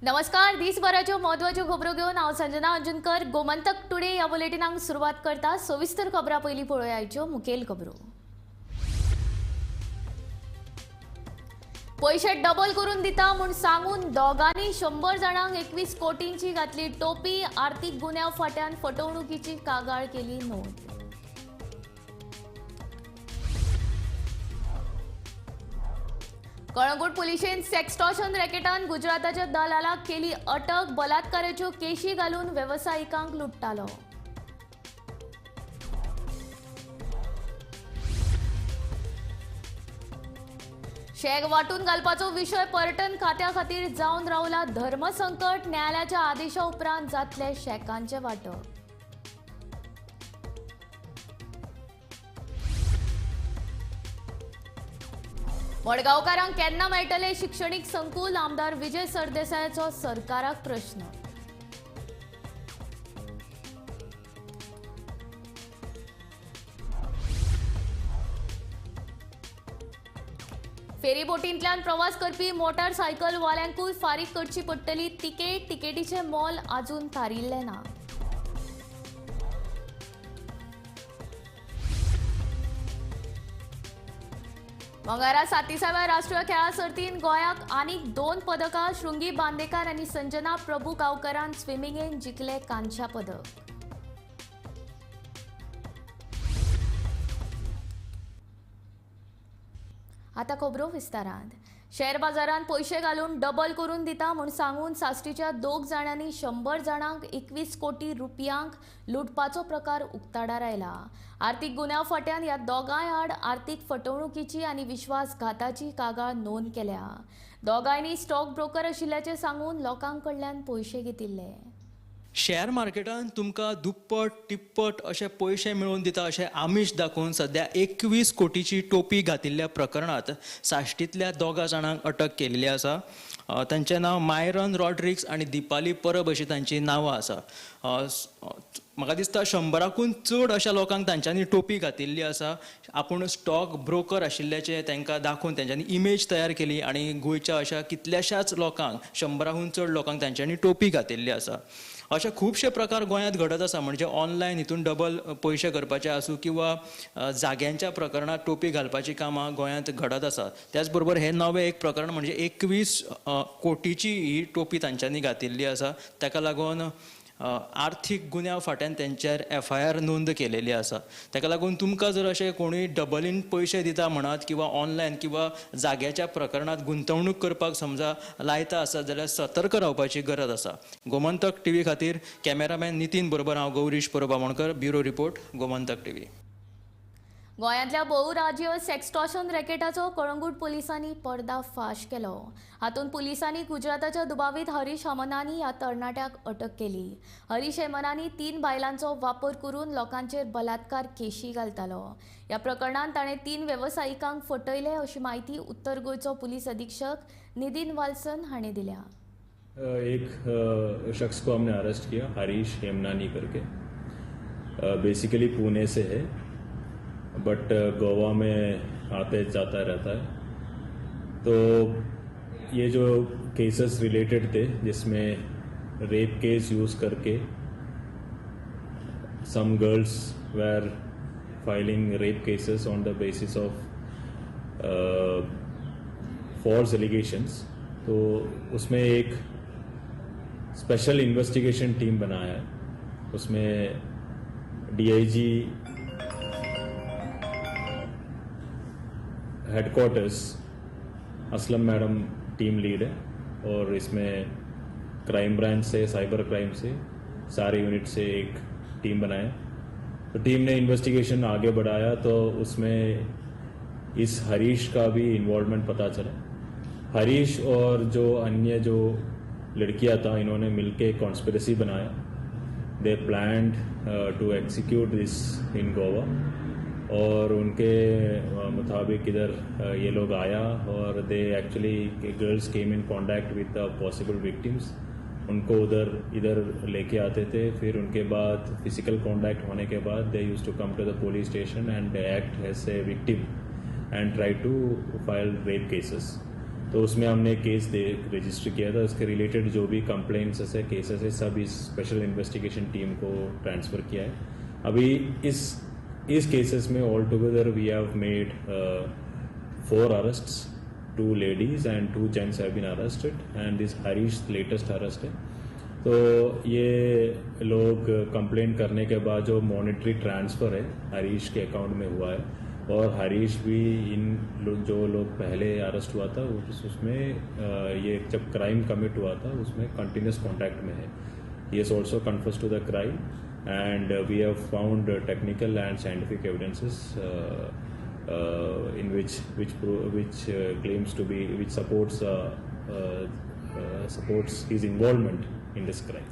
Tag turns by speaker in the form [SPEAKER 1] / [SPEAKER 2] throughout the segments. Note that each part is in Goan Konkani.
[SPEAKER 1] नमस्कार, दिसभराच्यो म्हत्वाच्यो खबरो घेवन हांव संजना अंजनकर गोमंतक टुडे ह्या बुलेटिनाक सुरवात करता। सविस्तर खबरां पयलीं पळोवया मुखेल खबरो। पयशे डबल करून दिता म्हूण सांगून दोगांनी 100 जाणांक 21 कोटींची घातली टोपी। आर्थिक गुन्यांव फाट्यान फटवणुकीची कागाळ केली नोंद। कळंगूट पुलिशेन सेक्स्टॉर्शन रॅकेटान गुजराताच्या दलालाक केली अटक। बलात्काराच्यो केशी घालून वेवसायिकांक लुट्टालो। शेक वांटून घालपाचो विशय पर्यटन खात्या खातीर जावन रावला धर्मसंकट। न्यायालयाच्या आदेशा उपरांत जातले शेकांचे वांटप। मडगांवकारांक केन्ना मेळटले शिक्षणीक संकुल? आमदार विजय सरदेसायाचो सरकाराक प्रश्न। फेरीबोटींतल्यान प्रवास करपी मोटारसायकलवाल्यांकूय फारीक करची पडटली तिकेट। तिकेटीचें मोल अजून थारिल्लें ना। मंगळारा 37व्या राष्ट्रीय खेळां सर्तीन गोंयाक आनीक 2 पदकां। शृंगी बांदेकार आनी संजना प्रभू गांवकरान स्विमिंगेन जिखले कांश्या पदक। आतां खबरो विस्तारान। शेअर बाजारान पयशे घालून डबल करून दिता म्हूण सांगून साश्टीच्या 2 जाणांनी 100 जाणांक 21 कोटी रुपयांक लुटपाचो प्रकार उक्ताडार आयला। आर्थिक गुन्यांव फाट्यान ह्या दोगांय आड आर्थिक फटवणुकीची आनी विश्वासघाताची कागाळ नोंद केल्या। दोगांयनी स्टॉक ब्रोकर आशिल्ल्याचें सांगून लोकां कडल्यान पयशे घेतिल्ले।
[SPEAKER 2] शेअर मार्केटान तुमकां दुप्पट टिप्पट अशे पयशे मेळोवन दिता अशें आमिश दाखोवन सद्या 21 कोटीची टोपी घातिल्ल्या प्रकरणांत साश्टींतल्या 2 जाणांक अटक केल्ली आसा। तांचें नांव मायरन रॉड्रिक्स आनी दीपाली परब अशी तांची नांवां आसा। म्हाका दिसता 100कून चड अशा लोकांक तांच्यांनी टोपी घातिल्ली आसा। आपूण स्टॉक ब्रोकर आशिल्ल्याचें तांकां दाखोवन तांच्यांनी इमेज तयार केली आनी गोंयच्या अशा कितल्याशाच लोकांक 100हून चड लोकांक तांच्यांनी टोपी घातिल्ली आसा। अशे खुबशे प्रकार गोंयांत घडत आसा, म्हणजे ऑनलायन हितून डबल पयशे करपाचे आसूं किंवा जाग्यांच्या प्रकरणांत टोपी घालपाची कामां गोंयांत घडत आसा। त्याच बरोबर हें नवें एक प्रकरण म्हणजे 21 कोटीची ही टोपी तांच्यांनी घातिल्ली आसा। ताका लागून आर्थिक गुन्यांव फाट्यान तेंचेर FIR नोंद केलेली आसा। ताका लागून तुमकां जर अशें कोणूय डबलीन पयशे दिता म्हणात किंवा ऑनलायन किंवा जाग्याच्या प्रकरणांत गुंतवणूक करपाक समजा लायता आसत जाल्यार सतर्क रावपाची गरज आसा। गोमंतक टीव्ही खातीर कॅमेरामॅन नितीन बरोबर हांव Gaurish Parab Amonkar, bureau report, Gomantak TV.
[SPEAKER 1] गोंयांतल्या बहुराज्य सेक्स्टॉर्शन रॅकेटाचो कळंगूट पुलिसांनी पर्दाफाश केलो। हातूंत पुलिसांनी गुजराताच्या दुबावीत हरीश हेमनानी ह्या तरणाट्याक अटक केली। हरीश हेमनानी 3 बायलांचो वापर करून लोकांचेर बलात्कार केशी घालतालो। ह्या प्रकरणांत ताणें 3 वेवसायिकांक फटयले अशी म्हायती उत्तर गोंयचो पुलीस अधीक्षक नितीन वाल्सन हांणी दिल्या।
[SPEAKER 3] एक शख्स को हमने अरेस्ट किया, हरीश हेमनानी करके, बेसिकली पुणे से है बट गोवा में आते जाता रहता है। तो ये जो केसेस रिलेटेड थे जिसमें रेप केस यूज़ करके some girls were filing rape cases on the basis of false allegations, तो उसमें एक स्पेशल इन्वेस्टिगेशन टीम बनाया है। उसमें DIG headquarters Aslam madam team lead है और इसमें क्राइम ब्रांच से, साइबर क्राइम से, सारे यूनिट से एक टीम बनाया। तो टीम ने इन्वेस्टिगेशन आगे बढ़ाया तो उसमें इस हरीश का भी इन्वॉल्वमेंट पता चला। हरीश और जो अन्य जो लड़कियां था इन्होंने मिलके कॉन्स्पिरेसी बनाया। They planned to execute this in Goa और उनके मुताबिक इधर ये लोग आया और they actually girls came in contact with the possible victims, उनको उधर इधर लेके आते थे। फिर उनके बाद फिजिकल कांटेक्ट होने के बाद they used to come to the police station and act as a victim and try to file rape cases. तो उसमें हमने केस रजिस्टर किया था। उसके रिलेटेड जो भी कंप्लेंट्स है, केसेस है, सब इस स्पेशल इन्वेस्टिगेशन टीम को ट्रांसफ़र किया है। अभी इस केसेस में all together we have made 4 arrests, 2 ladies and 2 gents have been arrested and this Harish latest arrest है। तो ये लोग कंप्लेंट करने के बाद जो मॉनेटरी ट्रांसफ़र है हरीश के अकाउंट में हुआ है, और हरीश भी इन जो लोग पहले अरेस्ट हुआ था उसमें ये जब क्राइम कमिट हुआ था उसमें कंटिन्यूस कॉन्टैक्ट में है। He is also confess to the crime and we have found technical and scientific evidences in which which claims to be which supports supports his involvement in this crime.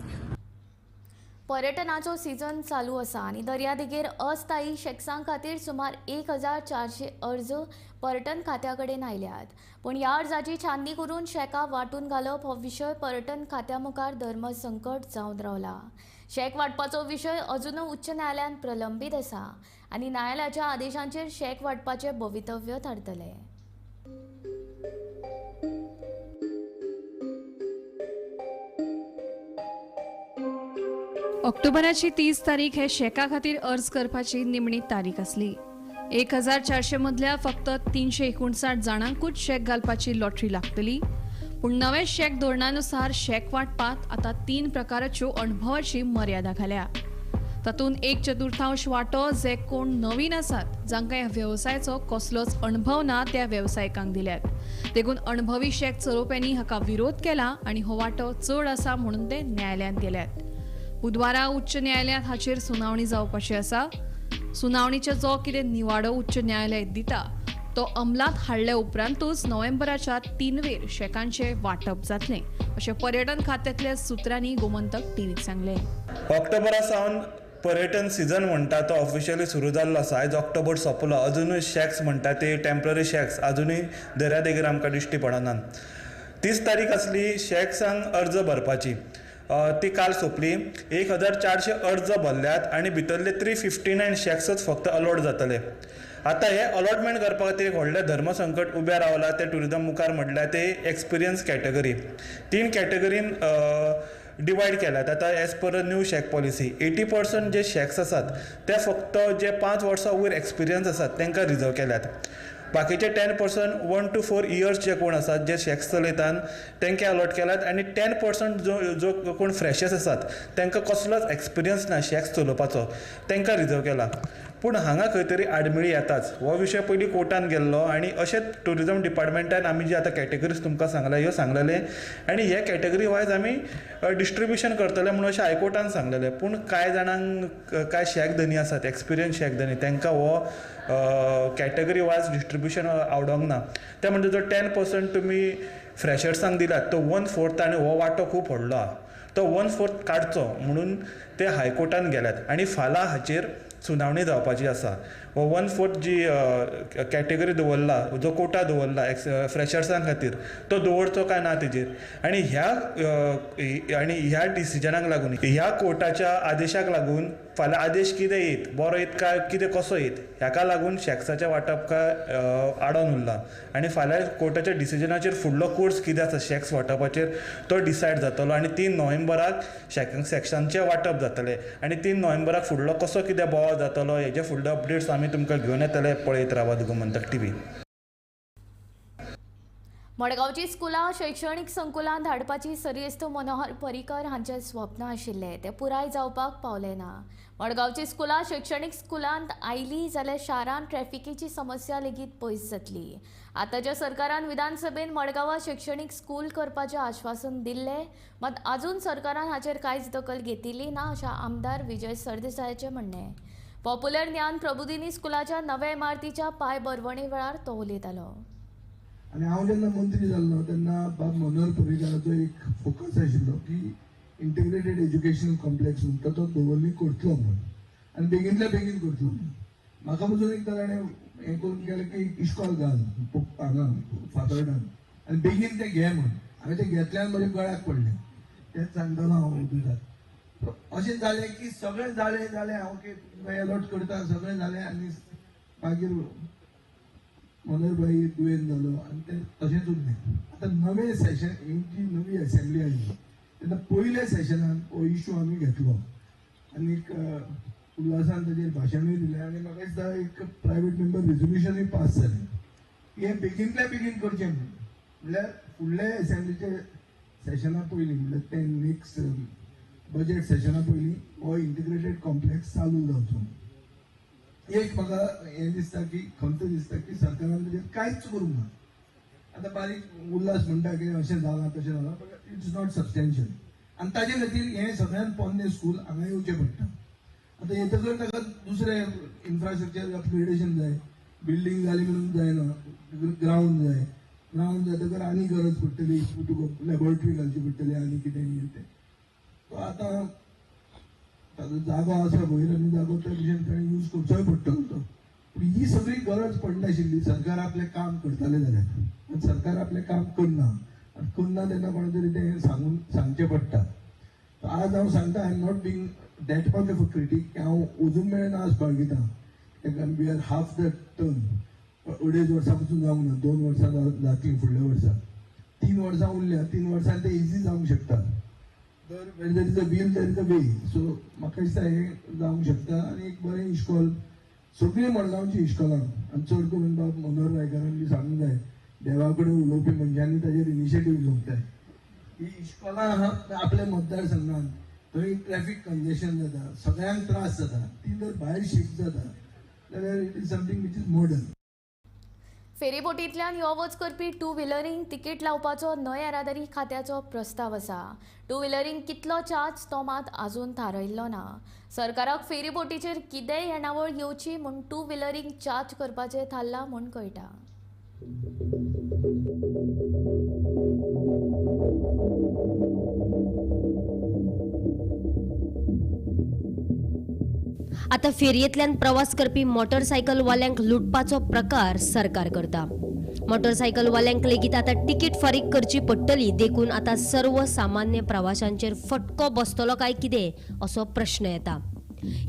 [SPEAKER 1] पर्यटनाचो सीजन चालू आसा आनी दर्यादेगेर अस्थायी शॅक्सां खातीर सुमार 1400 अर्ज पर्यटन खात्या कडेन आयल्यात। पूण ह्या अर्जाची छाननी करून शॅकां वांटून घालप हो विशय पर्यटन खात्या मुखार धर्मसंकट जावन रावला। शॅक वांटपाचो विशय अजुनूय उच्च न्यायालयांत प्रलंबीत आसा आनी न्यायालयाच्या आदेशांचेर शॅक वांटपाचें भवितव्य थारतलें।
[SPEAKER 4] ऑक्टोबराची 30 तारीख हे शॅका खातीर अर्ज करपाची निमणी तारीख आसली। 1400 मदल्या फक्त 359 जाणांकूच शॅक घालपाची लॉटरी लागतली। पूण नवे शॅक धोरणानुसार शॅक वांटपात आतां 3 प्रकाराच्यो अणभवाची मर्यादा घाल्या। तातूंत 1/4 वांटो जे कोण नवीन आसात, जांकां ह्या वेवसायाचो कसलोच अणभव ना त्या वेवसायिकांक दिल्यात। देखून अणभवी शॅक चलोवप्यांनी हाका विरोध केला आनी हो वांटो चड आसा म्हणून ते न्यायालयांत गेल्यात। बुधवारा उच्च न्यायालयांत हाचेर सुनावणी जावपाची आसा। सुनावणीचो जो कितें निवाडो उच्च न्यायालय दिता तो अंमलांत हाडल्या उपरांतूच नोव्हेंबराच्या 3 वेर शॅकांचें वांटप जातलें अशें पर्यटन खात्यांतल्या सुत्रांनी गोमंतक टीव्हीक सांगलें।
[SPEAKER 5] ऑक्टोबरा सावन पर्यटन सिजन म्हणटा तो ऑफिशियली सुरू जाल्लो आसा। आयज ऑक्टोबर सोंपलो, अजुनूय शॅक्स म्हणटा ते टेम्पररी शॅक्स अजुनूय दर्यादेगेर आमकां दिश्टी पडनात। 30 तारीख आसली शॅक्सांक अर्ज भरपाची, ती काल सोंपली। 1400 अर्ज भरल्यात आनी भितरले 359 शॅक्सच फक्त अलॉट जातले। आतां हे अलॉटमेंट करपा खातीर एक व्हडलें धर्मसंकट उबें रावलां तें ट्युरिजम मुखार, म्हणल्यार ते एक्सपिरियन्स कॅटेगरी 3 कॅटेगरीन डिवायड केल्यात। आतां as per new shack policy 80% जे शॅक्स आसात ते फक्त जे 5 वर्सां वयर एक्सपिरियन्स आसात तांकां रिजर्व केल्यात। बाकीचे 10% 1 to 4 years जे कोण आसात जे शॅक्स चलयतात तांकां अलॉट केल्यात आनी 10% जो कोण फ्रेशर्स आसात तांकां कसलोच एक्सपिरियन्स ना शॅक्स चलोवपाचो तांकां रिजर्व केला। पूण हांगा खंय तरी आडमेळी येताच। हो विशय पयलीं कोर्टान गेल्लो आनी अशेंच ट्युरिजम डिपार्टमेंटान आमी जे आतां कॅटेगरीज तुमकां सांगला ह्यो सांगलेले आनी हे कॅटेगरी वायज आमी डिस्ट्रिब्युशन करतले म्हणून अशें हायकोर्टान सांगलेलें। पूण कांय जाणांक कांय शॅक धनी आसात एक्सपिरियन्स शॅक धनी तांकां हो कॅटेगरी वायज डिस्ट्रिब्युशन आवडोंक ना। ते म्हणजे जो 10% तुमी फ्रेशर्सांक दिलात तो 1/4 आनी हो वांटो खूब व्हडलो आहा, तो 1/4 काडचो म्हणून ते हायकोर्टान गेल्यात आनी फाल्यां हाचेर सुनावणी जावपाची आसा। हो 1/4 जी कॅटेगरी दवरला, जो कोटा दवरला फ्रेशर्सां खातीर तो दवरचो काय ना तेजेर आनी ह्या डिसिजनाक लागून ह्या कोर्टाच्या आदेशाक लागून फाल्यां आदेश कितें येत, बरो येत काय कितें कसो येत ह्याका लागून शॅक्साचें वांटप काय आडोन उरलां आनी फाल्यां कोर्टाच्या डिसिजनाचेर फुडलो कोर्स कितें आसा शॅक्स वांटपाचेर तो डिसायड जातलो आनी 3 नोव्हेंबराक शॅक्सांचें वांटप जातलें आनी 3 नोव्हेंबराक फुडलो कसो कितें बोवाळ जातलो हेजे फुडले अपडेट्स आमी तुमकां घेवन येतले। पळयत रावात गोमंतक टीव्ही।
[SPEAKER 1] मडगांवची स्कुलां शैक्षणीक संकुलान धाडपाची सरिस्त मनोहर पर्रीकर हांचें स्वप्न आशिल्लें तें पुराय जावपाक पावलें ना। मडगांवची स्कुलां शैक्षणीक स्कुलांत आयली जाल्यार शारांत ट्रॅफिकेची समस्या लेगीत पयस जातली। आतांच्या सरकारान विधानसभेन मडगांवां शैक्षणीक स्कूल करपाचें आश्वासन दिल्लें, मात आजून सरकारान हाचेर कांयच दखल घेतिल्ली ना अशें आमदार विजय सरदेसायाचें म्हणणें। पॉप्युलर ज्ञान प्रबोधिनी स्कुलाच्या नव्या इमारतीच्या पांयभरवणे वेळार तो उलयतालो।
[SPEAKER 6] आनी हांव जेन्ना मंत्री जाल्लो तेन्ना बाब मनोहर पर्रीकाराचो एक फोकस आशिल्लो की इंटिग्रेटेड एज्युकेशन कॉम्प्लेक्स म्हणटा तो दवर्ली करतलो म्हणून आनी बेगीनल्या बेगीन करतलो म्हणून। म्हाका पसून एकदां ताणें हें करून केलें की इश्कॉल घाल हांगा फातर्डान आनी बेगीन तें घे म्हणून। हांवें तें घेतल्यान म्हज्या गळ्याक पडलें, तेंच सांगतलो हांव तुज्याक। अशें जालें की सगळें जालें जालें हांव की एलॉट करता सगळें जालें आनी मागीर मनोहर भाई दुयेंत जालो आनी तें तशेंच उरलें. आतां नवें सेशन, ही जी नवी एसेंब्ली आयली तेन्ना पयल्या सेशनान हो इशू आमी घेतलो आनीक उल्हासान ताजेर भाशणूय दिलें आनी म्हाका दिसता एक प्रायवेट मेंबर रेजोल्युशनूय पास जालें. हें बेगीनल्या बेगीन करचें म्हणून, म्हणल्यार फुडल्या एसेंब्लीचे सेशना पयलीं, म्हणल्यार तें नेक्स्ट बजेट सेशना पयलीं हो इंटिग्रेटेड कॉम्प्लेक्स चालू जावचो. एक म्हाका हें दिसता की खंत दिसता की सरकारान ताजेर कांयच करूंक ना. आतां बारीक उल्हास म्हणटा की अशें जालां तशें जालां, बट it's not substantial. आनी ताजे खातीर हें सगळ्यांत पोन्नें स्कूल हांगा येवचें पडटा. आतां येतकर ताका दुसरें इन्फ्रास्ट्रक्चर अपग्रेडेशन जाय, बिल्डींग जाली म्हणून जायना, ग्रावंड जाय, ग्रावंड जातकर आनी गरज पडटली, तुका लॅबोरेटरी घालची पडटली आनी कितें कितें तें. सो आतां ताजो जागो आसा वयर आनी जागो त्या भशेन ताणें यूज करचोय पडटलो तो. पूण ही सगळी गरज पडनाशिल्ली सरकार आपलें काम करतालें जाल्यार, आनी सरकार आपलें काम करना, आनी करना तेन्ना कोणा तरी तें सांगून सांगचें पडटा. आज हांव सांगता, I am not being that much of a critic, हांव अजून मेरेन आस बाळगिता. We are half the term, 2.5 वर्सां पसून जावंक ना, 2 वर्सां जातलीं फुडल्या वर्सा, 3 वर्सां उरल्या, 3 वर्सां तें इजी जावंक शकता. तर where there is a will there is a way. So म्हाका दिसता हें जावंक शकता. आनी एक बरें इश्कोल सगळीं मडगांवची इश्कोलां, आनी चड करून बाब मनोहर रायकारान बी सांगूंक जाय, देवा कडेन उलोवपी मनशांनी ताजेर इनिशिएटीव घेवंक जाय. ही इश्कोलां आहा आपल्या मतदारसंघान, थंय ट्रॅफीक कंजेशन जाता, सगळ्यांक त्रास जाता, ती जर भायर शिफ्ट जाता जाल्यार it is something which is modern.
[SPEAKER 1] फेरीबोटींतल्यान यो वच करपी टू व्हिलरींक तिकीट लावपाचो न्हंय येरादारी खात्याचो प्रस्ताव आसा. टू व्हिलरींक कितलो चार्ज तो मात आजून थारायल्लो ना. सरकाराक फेरीबोटीचेर कितेंय येणावळ येवची म्हूण टू व्हिलरींक चार्ज करपाचें थारलां म्हूण कळटा.
[SPEAKER 7] आतां फेरयेंतल्यान प्रवास करपी मोटरसायकलवाल्यांक लुटपाचो प्रकार सरकार करता. मोटरसायकलवाल्यांक लेगीत आतां तिकीट फारीक करची पडटली, देखून आतां सर्वसामान्य प्रवाशांचेर फटको बसतलो काय कितें असो प्रश्न येता.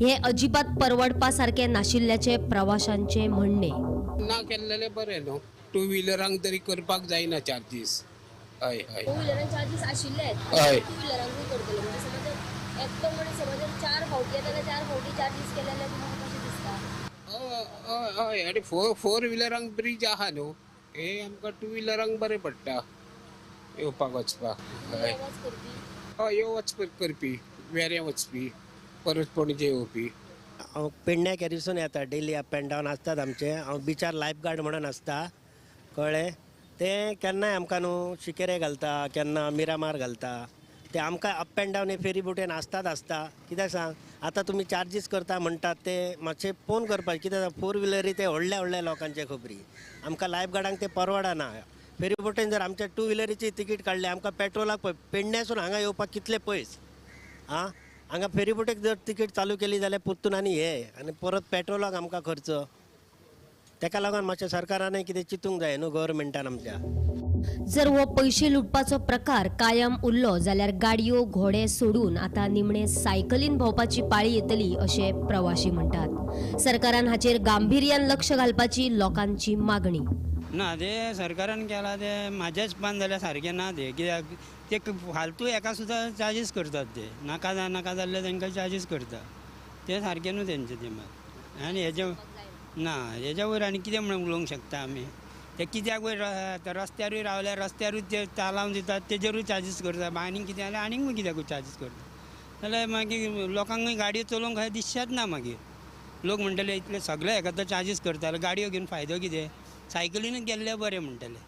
[SPEAKER 7] हे अजिबात परवडपा सारकें नाशिल्ल्याचें प्रवाशांचें म्हणणें.
[SPEAKER 8] ना केल्लें बरें न्हू, टू व्हिलरांक तरी करपाक जायना चार्जीस. हय हय,
[SPEAKER 7] टू व्हिलरांक चार्जीस आशिल्ले,
[SPEAKER 8] हय.
[SPEAKER 7] टू व्हिलरांकूय करतले म्हणजे समज एकटो मनीस समज 4 फावटी येता जाल्यार 4 फावटी चार्जीस केले जाल्यार तुमकां कशें दिसता?
[SPEAKER 8] हय हय हय, आनी फोर व्हिलरांक ब्रीज आहा न्हू, हे आमकां टू व्हिलरांक बरें पडटा येवपाक वचपाक. हय हय, यो वच करपी, वेऱ्यां वचपी, परत पणजे येवपी.
[SPEAKER 9] हांव पेडण्या केरीसून येता, डेली अप एंड डावन आसतात आमचे. हांव बिचार लायफ गार्ड म्हणून आसता, कळ्ळें. ते केन्नाय आमकां न्हू शिकेरे घालता, केन्ना मिरामार घालता, ते आमकां अप एंड डावन हे फेरी बोटीन आसतात आसता. कित्याक सांग, आतां तुमी चार्जीस करता म्हणटात ते मातशें फोन करपाक, कित्याक फोर व्हिलरी ते व्हडल्या व्हडल्या लोकांचे खबरी, आमकां लायफ गार्डांक ते परवडना. फेरी बोटीन जर आमच्या टू व्हिलरीची तिकीट काडली, आमकां पेट्रोलाक पेडण्यासून हांगा येवपाक कितले पयस. आं, हांगा फेरी बोटीक जर तिकीट चालू केली जाल्यार परतून आनी हे आनी परत पेट्रोलाक आमकां खर्च. तेका लागून मातशें सरकारानय कितें चिंतूंक जाय न्हू गव्हर्मेंटान आमच्या.
[SPEAKER 7] जर हो पैशे लुटपाचो प्रकार कायम उरलो जाल्यार गाडयो घोडे सोडून आतां निमणे सायकलीन भोंवपाची पाळी येतली अशें प्रवाशी म्हणटात. सरकारान हाचेर गांभिर्यान लक्ष घालपाची लोकांची मागणी.
[SPEAKER 10] ना, ते सरकारान केला ते म्हाज्याच पान जाल्यार सारकें ना ते, कित्याक ते फालतू एका सुद्दां चार्जीस करतात, ते नाका नाका जाल्ले तांकां चार्जीस करता, ते सारकें न्हू तेंचें ते मात. आनी हेजे ना हेज्या वयर आनी कितें म्हणून उलोवंक शकता आमी. ते कित्याक वयर रस्त्यारूय रावल्यार रस्त्यारूय ते तालावन दितात, तेजेरूय चार्जीस करता, आनीक कितें जाल्यार आनीक कित्याकूय चार्जीस करता. जाल्यार मागीर लोकांकूय गाडयो चलोवंक खंय दिसचेच ना. मागीर लोक म्हणटले इतले सगळे एका तर चार्जीस करता, गाडयो घेवन फायदो कितें, सायकलीनूच गेल्ले बरें म्हणटले,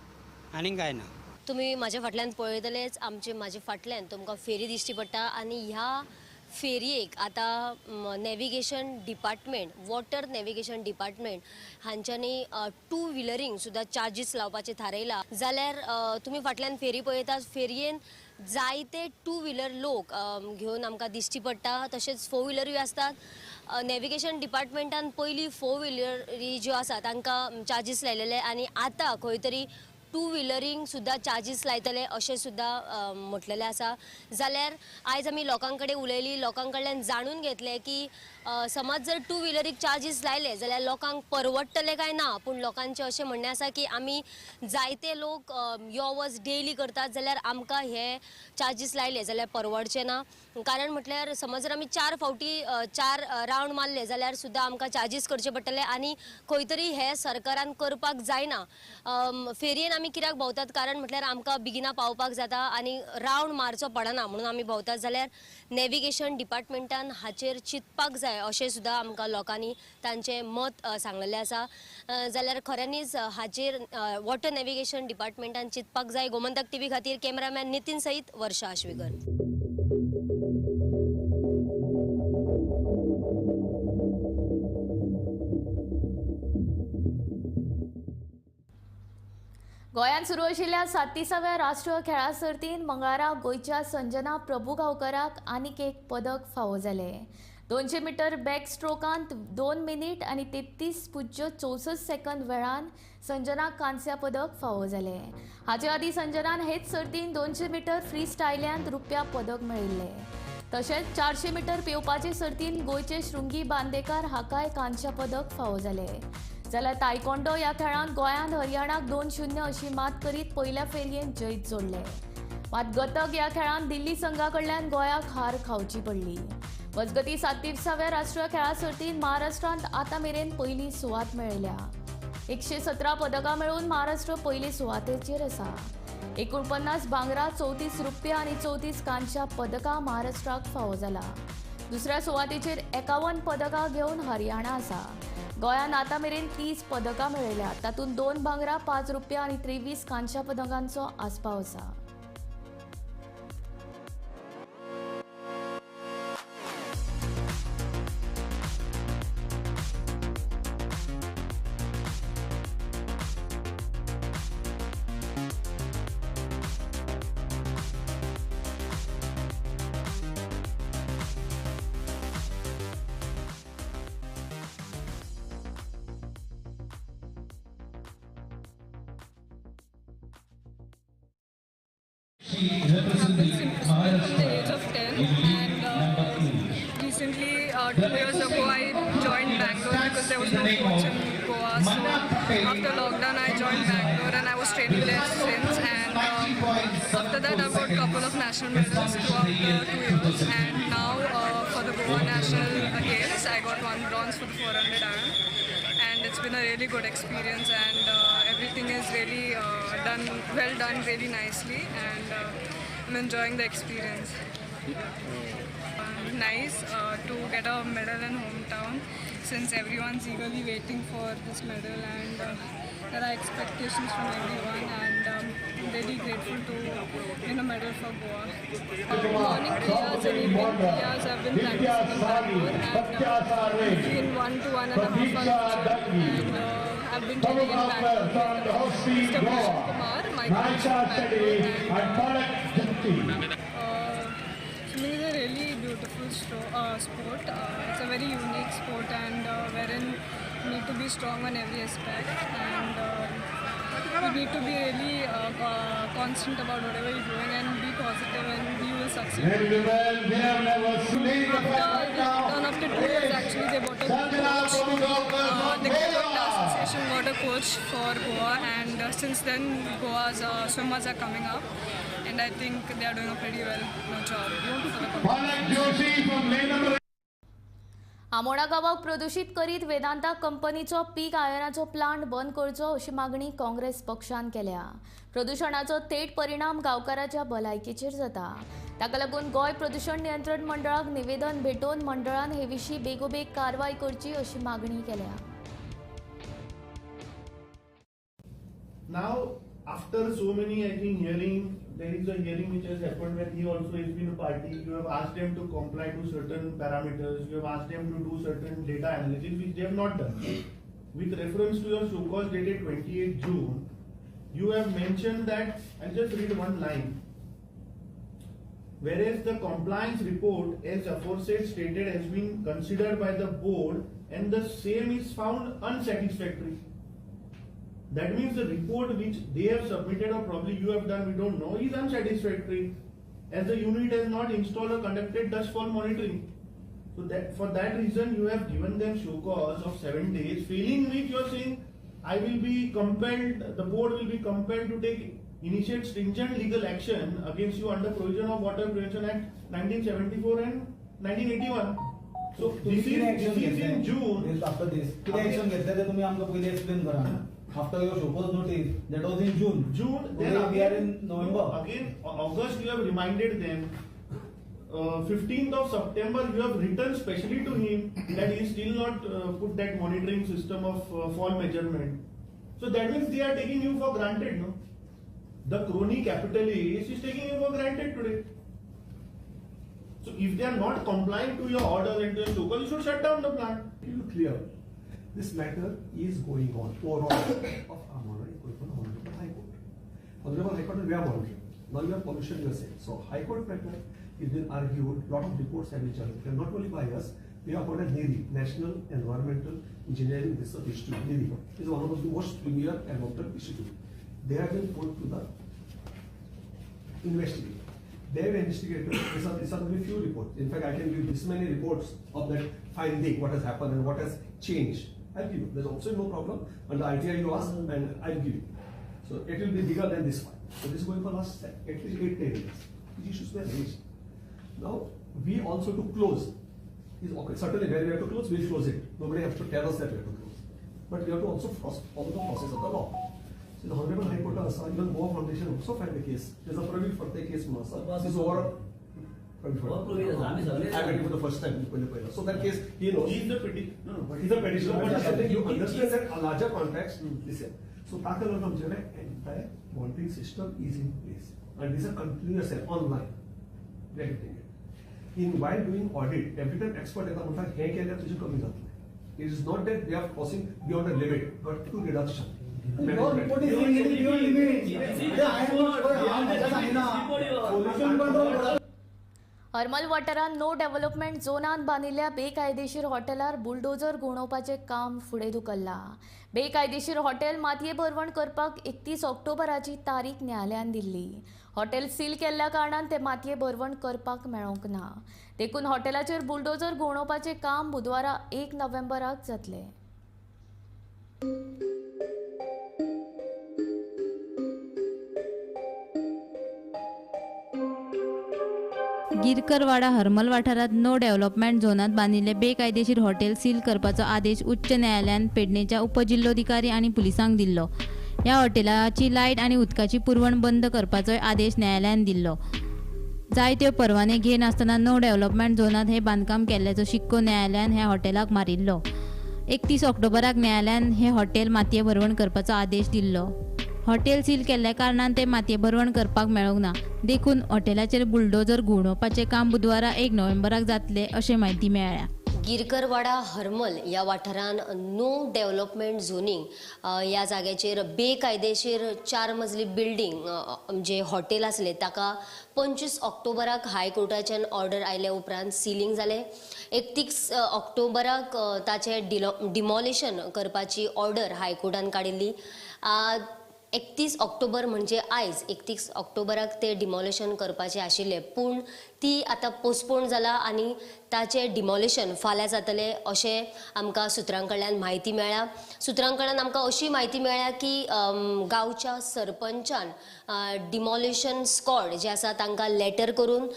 [SPEAKER 10] आनीक कांय ना.
[SPEAKER 7] तुमी म्हाज्या फाटल्यान पळयतलेच, आमचे म्हाज्या फाटल्यान तुमकां फेरी दिश्टी पडटा आनी ह्या फेरयेक आतां navigation department, water navigation department हांच्यांनी टू व्हिलरींक सुद्दां चार्जीस लावपाचें थारायलां. जाल्यार तुमी फाटल्यान फेरी पळयतात, फेरयेन जायते टू व्हिलर लोक घेवन आमकां दिश्टी पडटा, तशेंच फोर व्हिलरूय आसतात. नॅविगेशन डिपार्टमेंटान पयलीं फोर व्हिलरी ज्यो आसा तांकां चार्जीस लायलेले आनी आतां खंय तरी टू व्हिलरींक सुद्दां चार्जीस लायतले अशें सुद्दां म्हटलेलें आसा. जाल्यार आयज आमी लोकां कडेन उलयली, लोकां कडल्यान जाणून घेतलें की समज जर टू व्हिलरीक चार्जीस लायले जाल्यार लोकांक परवडटले काय ना. पूण लोकांचें अशें म्हणणें आसा की आमी जायते लोक यो वच डेली करतात जाल्यार आमकां हे चार्जीस लायले जाल्यार परवडचे ना. कारण म्हटल्यार समज जर आमी 4 फावटी 4 रावंड मारले जाल्यार सुद्दां आमकां चार्जीस करचे पडटले आनी खंय तरी हे सरकारान करपाक जायना. फेरयेन आमी कित्याक भोंवतात, कारण म्हटल्यार आमकां बेगिना पावपाक जाता आनी रावंड मारचो पडना म्हणून आमी भोंवतात. जाल्यार नॅव्हिगेशन डिपार्टमेंटान हाचेर चिंतपाक जाय अशें सुद्दां आमकां लोकांनी तांचें मत सांगलेलें आसा. जाल्यार खऱ्यांनीच हाचेर वॉटर नॅव्हिगेशन डिपार्टमेंटान चिंतपाक जाय. गोमंतक टीव्ही खातीर कॅमेरामॅन नितीन सहित वर्षा आश्वेकर.
[SPEAKER 1] गोंयांत सुरू आशिल्ल्या 37व्या राष्ट्रीय खेळां सर्तींत मंगळारा गोंयच्या संजना प्रभुगांवकराक आनीक एक पदक फावो जालें. 200 मिटर बॅक स्ट्रोकांत 2 मिनीट आनी 33.64 सेकंद वेळान संजनाक कांस्या पदक फावो जालें. हाचे आदीं संजनान हेच सर्तींत 200 मिटर फ्री स्टायल्यांत रुप्या पदक मेळिल्लें. तशेंच 400 मिटर पेंवपाचे सर्तींत गोंयचे शृंगी बांदेकार हाकाय कांस्या पदक फावो जालें. जाल्यार तायकोंडो ह्या खेळांत गोंयान हरियाणाक 2-0 अशी मात करीत पयल्या फेरयेंत जैत जोडलें. मात गतक ह्या खेळांत दिल्ली संघा कडल्यान गोंयाक हार खावची पडली. मजगतीं 37व्या राष्ट्रीय खेळां सर्तींत महाराष्ट्रांत आतां मेरेन पयली सुवात मेळयल्या. 117 पदकां मेळून महाराष्ट्र पयले सुवातेचेर आसा. 49 भांगरा, 34 रुपया आनी 34 कांश्या पदकां महाराष्ट्राक फावो जाला. दुसऱ्या सुवातेचेर 51 पदकां घेवन हरियाणा आसा. गोंयान आतां मेरेन 30 पदकां मेळयल्या. तातूंत 2 भांगरा, 5 रुपया आनी 23 कांश्या पदकांचो आस्पाव आसा.
[SPEAKER 4] I've been swimming from the age of 10 and recently 2 years ago I joined Bangalore because there was no coach in Goa. So after lockdown I joined Bangalore and I was training there since, and after that I've got a couple of national medals throughout the 2 years, and now for the Goa National Games I got 1 bronze for the 400 iron, and it's been a really good experience, and everything is really done well done really nicely, and I'm enjoying the experience. Nice to get a medal in hometown, since everyone's eagerly waiting for this medal, and there are expectations from everyone, and I'm really grateful to win a medal for Goa. Morning 3 hours and evening 3 hours I've been practicing in Bangalore, and between 1 to 1.5 hours, and I've been training in Bangalore with Mr. Bhushan Kumar, my coach in Bangalore. Swimming is a really beautiful sport. It's a very unique sport, and wherein you need to be strong on every aspect, and you need to be really constant about whatever you're doing and be positive, and you will succeed. After 2 years, actually, they bought a coach. The Goa Association got a coach for Goa, and since then, Goa's swimmers are coming up, and I think they are doing a pretty well job for the competition.
[SPEAKER 1] Amona गांवाक प्रदूषित करीत वेदांता कंपनीचो पीक आयनाचो प्लांट बंद करचो अशी मागणी काँग्रेस पक्षान केल्या. प्रदूषणाचो थेट परिणाम गांवकाराच्या भलायकेचेर जाता. ताका लागून गोंय प्रदूषण नियंत्रण मंडळाक निवेदन भेटोवन मंडळान हे विशीं बेगोबेग कारवाय करची अशी मागणी केल्या.
[SPEAKER 11] Now, after so many, I think, hearing, there is a hearing which has happened where he also has been a party. You have asked them to comply to certain parameters. You have asked them to do certain data analysis, which they have not done. With reference to your show cause dated 28 June, you have mentioned that, I'll just read one line. Whereas the compliance report as aforesaid stated has been considered by the board and the same is found unsatisfactory. That means the report which they have submitted or probably you have done, we don't know, is unsatisfactory, as the unit has not installed or conducted dust fall monitoring. So that for that reason you have given them show cause of 7 days, failing which you are saying I will be compelled, the board will be compelled to take initiate stringent legal action against you under provision of Water Prevention Act 1974 and 1981. So this is in June.
[SPEAKER 12] After this, कितें action घेतले ते तुमी आमकां पयलीं explain करा. After your show cause notice, that was in June.
[SPEAKER 11] June, then
[SPEAKER 12] we are in November.
[SPEAKER 11] Again, August you have reminded them. 15th of September you have written specially to him that he still not put that monitoring system of fall measurement. So that means they are taking you for granted, no? The crony capitalist is taking you for granted today. So if they are not complying to your orders and to your show cause, you should shut down the plant.
[SPEAKER 13] To be clear, this matter is going on overall of Amona is going on Honorable High Court. Honorable High Court, we are monitoring. Now you are pollution yourself. So High Court matter is been argued, lot of reports have been generated, not only by us, we are called as NEERI, National Environmental Engineering Research Institute. NEERI is one of the most premier environmental institute. They have been put to the investigate. They have investigated, these are only few reports. In fact, I can give this many reports of that finding, what has happened and what has changed. I'll give you. There's also no problem. Under ITI you ask and I'll give you. So it will be bigger than this one. So this is going for last at least 8-10 years. These issues were raised. Now we also to close is okay. Certainly where we have to close, we'll close it. Nobody has to tell us that we have to close. But we have to also follow the process of the law. So the Honorable High Court, even Goa Foundation also filed a case. There's a Praveen Ferte case, this is over. I'm ready for the first time. So that case, he knows.
[SPEAKER 11] He's the petitioner.
[SPEAKER 13] No, but he's a petitioner. But I think you understand that a larger context. Listen. So entire monitoring system is in place, and this is a continuous online. We are getting it. In while doing audit, every time expert येता म्हणटा हें केल्यार तुजें कमी जातलें. It is not that they are crossing beyond a limit, but to reduction.
[SPEAKER 12] Your report is beyond limit. Pollution control.
[SPEAKER 1] Harmal वाठारांत नो डेव्हलपमेंट झोनांत बांदिल्ल्या बेकायदेशीर हॉटेलार बुलडोजर घुंवडावपाचें काम फुडें धुकल्लां. बेकायदेशीर हॉटेल मातये भरवण करपाक 31 ऑक्टोबराची तारीख न्यायालयान दिल्ली. हॉटेल सील केल्ल्या कारणान ते मातये भरवण करपाक मेळोंक ना, देखून हॉटेलाचेर बुलडोजर घुंवडावपाचें काम बुधवारा 1 नोव्हेंबराक जातलें.
[SPEAKER 14] गिरकरवाडा हरमल वाठारांत नो डेव्हलपमेंट झोनांत बांदिल्ले बेकायदेशीर हॉटेल सील करपाचो आदेश उच्च न्यायालयान पेडणेच्या उपजिल्लोधिकारी आनी पुलिसांक दिल्लो. ह्या हॉटेलाची लायट आनी उदकाची पुरवण बंद करपाचोय आदेश न्यायालयान दिल्लो. जायत्यो परवाने घेनासतना नो डेव्हलपमेंट झोनांत हे बांदकाम केल्ल्याचो शिक्को न्यायालयान ह्या हॉटेलाक मारिल्लो. 31 ऑक्टोबराक न्यायालयान हे हॉटेल मातये भरवण करपाचो आदेश दिल्लो. हॉटेल सील केल्ल्या कारणान ते मातये भरवण करपाक मेळोंक ना, देखून हॉटेलाचेर बुलडोजर घुंवडावपाचें काम बुधवारा 1 नोव्हेंबराक जातलें अशें म्हायती मेळ्ळ्या.
[SPEAKER 7] गिरकरवाडा हरमल ह्या वाठारांत नो डेव्हलपमेंट झोनींग ह्या जाग्याचेर बेकायदेशीर 4 मजली बिल्डींग जे हॉटेल आसलें ताका 25 ऑक्टोबराक हायकोर्टाच्यान ऑर्डर आयल्या उपरांत सिलींग जालें. 31 ऑक्टोबराक ताचें डिमॉलिशन करपाची ऑर्डर हायकोर्टान काडिल्ली. 31 ऑक्टोबर म्हणजे आयज 31 ऑक्टोबराक ते डिमॉलिशन करपाचें आशिल्लें, पूण ती आतां पोस्टपोन जाला आनी ताचें डिमॉलिशन फाल्यां जातलें अशें आमकां सुत्रां कडल्यान म्हायती मेळ्ळ्या. सुत्रां कडल्यान आमकां अशी म्हायती मेळ्ळ्या की गांवच्या सरपंचान डिमॉलिशन स्कॉड जे आसा तांकां लेटर करून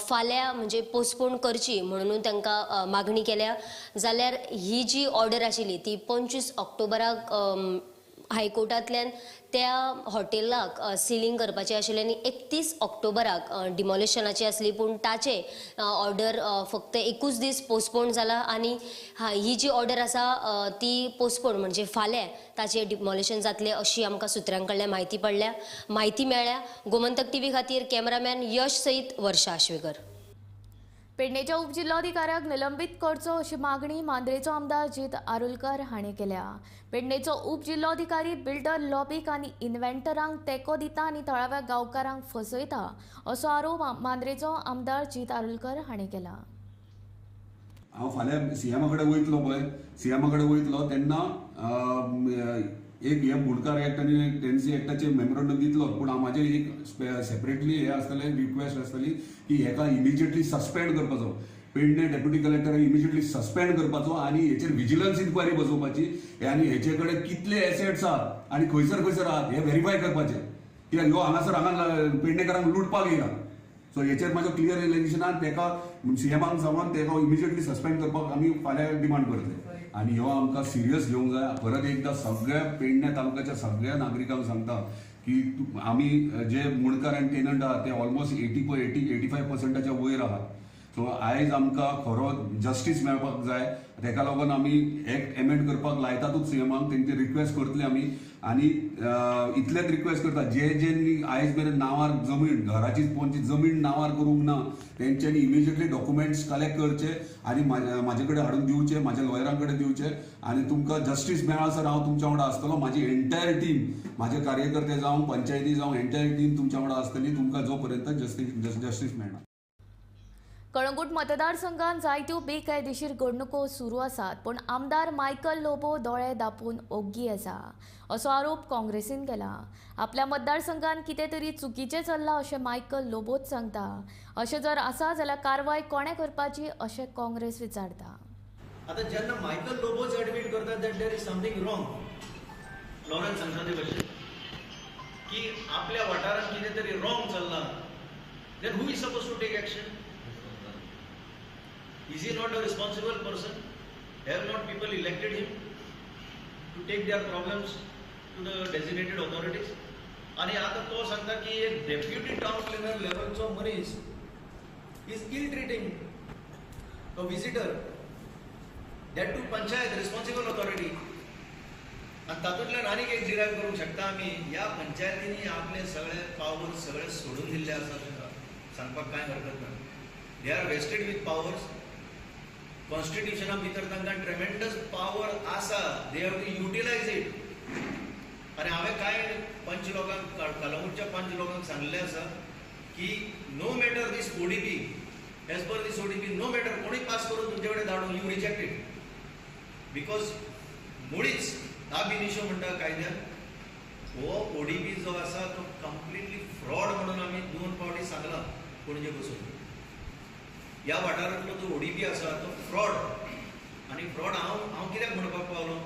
[SPEAKER 7] फाल्यां म्हणजे पोस्टपोन करची म्हणून तांकां मागणी केल्या. जाल्यार ही जी ऑर्डर आशिल्ली ती 25 ऑक्टोबराक हायकोर्टांतल्यान त्या हॉटेलाक सिलींग करपाचें आशिल्लें आनी 31 ऑक्टोबराक डिमॉलिशनाची आसली, पूण ताचें ऑर्डर फक्त एकूच दीस पोस्टपोन जाला आनी ही जी ऑर्डर आसा ती पोस्टपोन म्हणजे फाल्यां ताचें डिमॉलिशन जातलें अशी आमकां सुत्रां कडल्यान म्हायती पडल्या, म्हायती मेळ्ळ्या. गोमंतक टीव्ही खातीर कॅमेरामॅन यश सयत वर्षा आश्वेकर.
[SPEAKER 1] पेडणेच्या उपजिल्लोधिकाऱ्याक निलंबीत करचो अशी मागणी मांद्रेचो आमदार जीत आरोलकर हांणी केल्या. पेडणेचो उपजिल्लोधिकारी बिल्डर लॉबीक आनी इन्व्हेंटरांक तेंको दिता आनी थळाव्या गांवकारांक फसयता असो आरोप मांद्रेचो आमदार जीत आरोलकर हांणी केला.
[SPEAKER 15] हांव फाल्यां सीएमा कडेन वयतलो पळय, सीएमा कडेन वयतलो तेन्ना एक हे मुंडकार एक्ट आनी टेनसी एक्टाचे मेमोरंडम दितलो, पूण म्हाजें एक सेपरेटली हे आसतलें, रिक्वेस्ट आसतली की हेका इमिजिएटली सस्पेंड करपाचो, पेडणे डेप्युटी कलेक्टराक इमिजिएटली सस्पेंड करपाचो आनी हेचेर विजिलन्स इन्क्वायरी बसोवपाची आनी हेचे कडेन कितले एसेट्स आहात आनी खंयसर खंयसर आहात हे व्हेरीफाय करपाचे, कित्याक ह्यो हांगासर हांगा पेडणेकारांक लुटपाक येयला. सो हेचेर म्हाजो क्लियर रियलायझेशन आहा, तेका सीएमाक सांगून तेका इमिजिएटली सस्पेंड करपाक आमी फाल्यां डिमांड करतले आनी ह्यो आमकां सिरियस घेवंक जाय. परत एकदां सगळ्या पेडणे तालुक्याच्या सगळ्या नागरिकांक सांगता की आमी जे मुंडकार आनी टेनंट आहा ते ऑलमोस्ट 85% वयर आहात. सो आयज आमकां खरो जस्टीस मेळपाक जाय, तेका लागून आमी एक्ट एमेंड करपाक लायतातूच सीएमाक, तेंचे रिक्वेस्ट करतले आमी. आनी इतलेच रिक्वेस्ट करता, जे जे आयज मेरेन नांवार जमीन, घराची कोणची जमीन नांवार करूंक ना तेंच्यांनी इमिजिएटली डॉक्युमेंट्स कलेक्ट करचे आनी म्हाजे कडेन हाडून दिवचे, म्हाज्या लॉयरां कडेन दिवचे आनी तुमकां जस्टीस मेळसर हांव तुमच्या वांगडा आसतलो. म्हाजी एंटायर टीम, म्हाजे कार्यकर्ते जावं, पंचायती जावं, एंटायर टीम तुमच्या वांगडा आसतली, तुमकां जो पर्यंत जस्टीस मेळना.
[SPEAKER 1] कळंगूट मतदारसंघात जायत्यो बेकायदेशीर घडणुको सुरू आसात, पूण आमदार मायकल लोबो दोळे दापून ओग्गी आसा असो आरोप काँग्रेसीन केला. आपल्या मतदारसंघात कितें तरी चुकीचें चल्लां अशें मायकल लोबोच सांगता. अशें जर आसा जाल्यार कारवाय कोणें करपाची अशें काँग्रेस विचारता.
[SPEAKER 16] आतां जेन्ना मायकल लोबोच एडमीट करता that there is something wrong, Lawrence सांगता ते भशेन की आपल्या वाठारांत कितें तरी रॉंग चल्लां, then who is suppose to take action? Is he not a responsible person? Have not people elected him to take their problems to the designated authorities? आणि आता तो सांगता की एक डेप्युटी टाउन प्लॅनर लेवलचो मनीस is ill treating a visitor, that too panchayat responsible authority. आनी तातूंतल्यान आनीक एक डिरायव करूंक शकता आमी, ह्या पंचायतींनी आपले सगळे पावर सगळे सोडून दिल्ले आसा, सांगपाक कांय हरकत ना. They are vested with powers. कॉन्स्टिट्युशना भितर तांकां ट्रेमेंडस पावर आसा, they have to utilise it. आनी हांवें कांय पंच लोकांक, कलंगूटच्या पंच लोकांक सांगलें आसा की no matter this ODP, as per this ODP, no matter कोणूय पास करून तुमचे कडेन धाडून, you reject it, because मुळीच ab initio म्हणटा कायद्यान हो ओडीपी जो आसा तो कंप्लिटली फ्रॉड म्हणून आमी 2 फावटी सांगलां पणजे बसून. ह्या वाठारांतलो जो ओडीपी आसा तो फ्रॉड, आनी फ्रॉड हांव कित्याक म्हणपाक पावलो,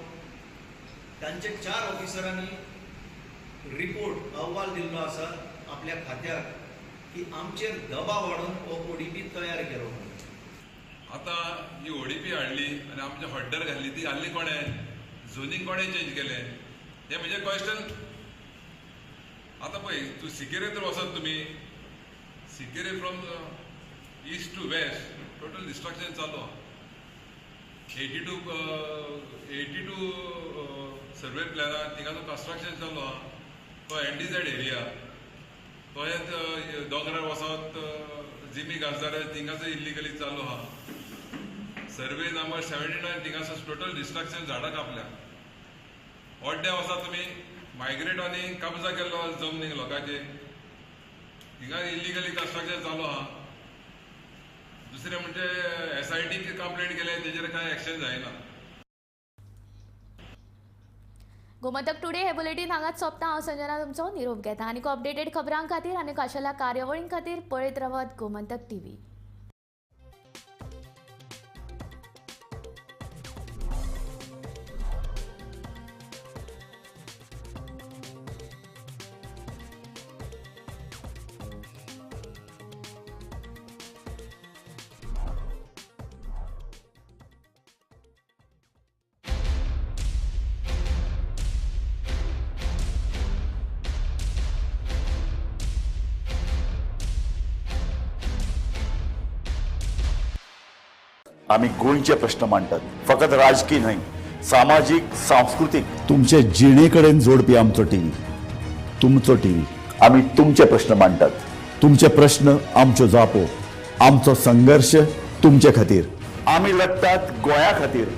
[SPEAKER 16] तांचे 4 ऑफिसरांनी रिपोर्ट अहवाल दिल्लो आसा आपल्या खात्याक की आमचेर दबाव हाडून हो ओडीपी तयार केलो.
[SPEAKER 17] आतां ही ओडीपी हाडली आनी आमच्या हड्डर घातली, ती घाल्ली कोणें, झोनींग कोणें चेंज केलें, हें म्हजें क्वेश्चन. आतां पळय तूं सिकेरे तर वचत तुमी, Sinquerim from east to west total destruction चालू. 82 सर्वे प्लॅनान थिंगासर कन्स्ट्रक्शन चालू आहा. तो एनडीझेड एरिया, तशेंच दोंगरार वचत जिमी घालता थिंगासर इल्लिगली चालू आहा. सर्वे नंबर 79 थिंगासर टोटल डिस्ट्रक्शन, झाडां कापल्या. ओड्ड्या वचा तुमी मायग्रेटांनी कब्जा केल्लो जमनीक लोकांचे, थिंगा इल्लिगली कन्स्ट्रक्शन चालू आहा. दुसरें म्हणजे एसआयटी कंप्लेंट केले, तेजेर कांय एक्शन जायना.
[SPEAKER 1] गोमंतक टुडे हे बुलेटीन हांगाच सोंपता. हांव संजना तुमचो निरोप घेता. आनी अपडेटेड खबरां खातीर आनी खाशेल्या कार्यावळीं खातीर पळयत रावात गोमंतक टीव्ही.
[SPEAKER 18] आमी गोंयचे प्रश्न मांडटात, फकत राजकीय न्हय, सामाजीक, सांस्कृतीक, तुमचे जिणे कडेन जोडपी आमचो टीव्ही, तुमचो टीव्ही. आमी तुमचे प्रश्न मांडटात, तुमचे प्रश्न आमच्यो जापो, आमचो संघर्श तुमचे खातीर. आमी लढटात गोंया खातीर.